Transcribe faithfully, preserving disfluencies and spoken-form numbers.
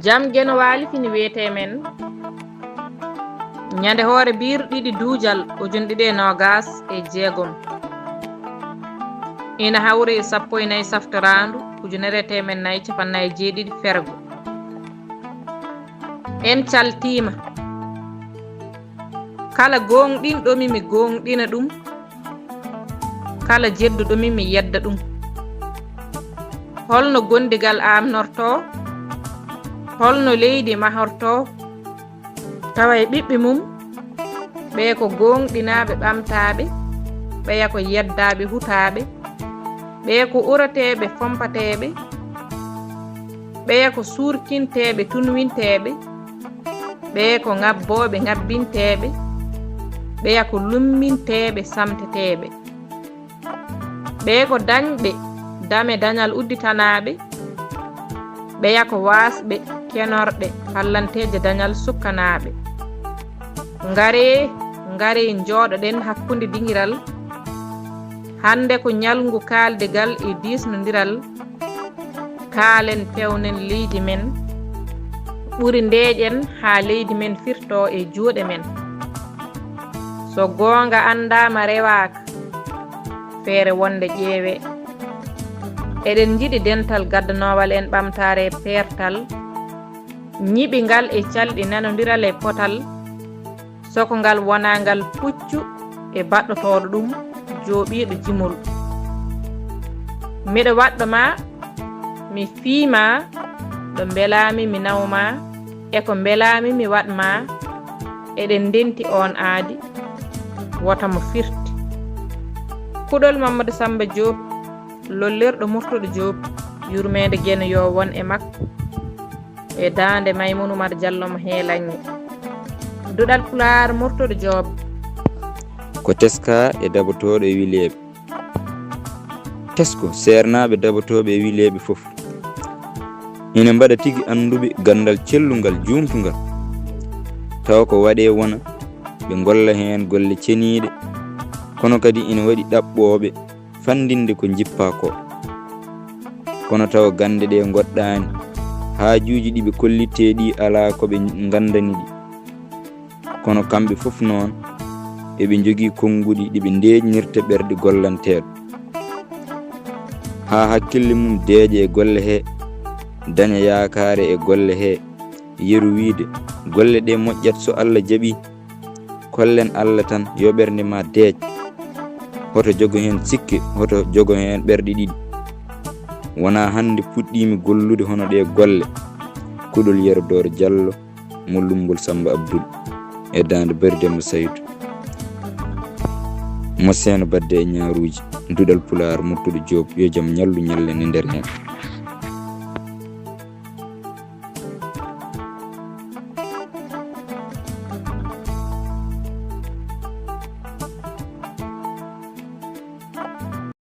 Jam Geno Waali fini wiyetee men. Ñande hoore biir ɗiɗi duujal ujune ɗiɗi e noogas e jeegom. Ina hawri e sappo e nayi saftoraandu ujunere e teemed nayi capanɗe nayi e jeeɗiɗi fergo. En caltiima. Kala gooŋɗinɗo mi, mi gooŋɗina ɗum. Kala jedduɗo mi, mi yedda ɗum. Holno gondigal aamnortoo? Holno leydi mahortoo? Tawa e ɓiɓɓe mum, ɓee ko gooŋɗinaaɓe ɓamtaaɓe, ɓeya ko yeddaaɓe hutaaɓe, ɓee ko urateeɓe fompateeɓe, ɓeya ko suurkinteeɓe tunwinteeɓe, ɓee ko ŋabbooɓe ŋabbinteeɓe, ɓeya ko lumminteeɓe samteteeɓe. Ɓee ko dañɓe dame dañal udditanaaɓe, ɓeya ko waasɓe kenorɗe pallanteeje dañal sukkanaaɓe. Ngaree, ngaree njooɗoɗen hakkunde dingiral. Hannde ko ñalngu kaaldigal e diisnondiral. Kaalen pewnen leydi men, ɓuri ndeeƴen haa leydi men firtoo e juuɗe men. So goonga anndaama rewaaka, feere wonde ƴeewee. Eɗen njiɗi dental gaddanoowal en ɓamtaare e peertal, ñiɓingal e calɗi nanondiral e potal, soko ngal wonaa ngal puccu e baɗɗotooɗo ɗum jooɓiiɗo jimol. Miɗo waɗɗo ma, mi fii ma, ɗo mbelaami mi naw ma, e ko mbelaami mi waɗ ma, eɗen ndenti oon aadi, wota mo firti. Kuɗol Mammadu Sammba Joob, lollirɗo Murtuɗo Joob, yurmeende Geno yo won e makko, e daande Maymuun Umar Jallo mo Heelaŋŋe. Duɗal Pulaar Murtuɗo Joob. Ko teskaa e dabotooɗo e wileeɓe. Tesko seernaaɓe dabotooɓe e wileeɓe fof. Ina mbaɗa tigi annduɓe ganndal cellungal, juumtungal. Tawa ko waɗee wona ɓe ngolla heen golle ceniiɗe, kono kadi ina waɗi ɗaɓɓooɓe fanndinde ko njippaa ko. Kono tawa gannde ɗe ngoɗɗaani, haajuuji ɗi ɓe kollittee ɗi alaa ko ɓe nganndani ɗi. Kono kamɓe fof noon, eɓe njogii konnguɗi ɗi ɓe ndeeƴnirta ɓerɗe gollanteeɗo. Haa hakkille mum deeƴa e golle he, daña yaakaare e golle he, yeru wiyde, golle ɗe moƴƴat so Alla jaɓii. Kollen Alla tan, yo ɓernde ma deeƴ. Hoto jogo heen sikke, hoto jogo heen ɓerɗe ɗiɗi. Wonaa hannde puɗɗiimi gollude hono ɗee golle. Kuɗol Yero Dooro Jallo, mo Lummbol Sammba Abdul, e daande Bari Demba Saydu, mo Seeno Badde e Ñaaruuji, Duɗal Pulaar Murtuɗo Joob, yo jam ñallu ñallen e nder heen.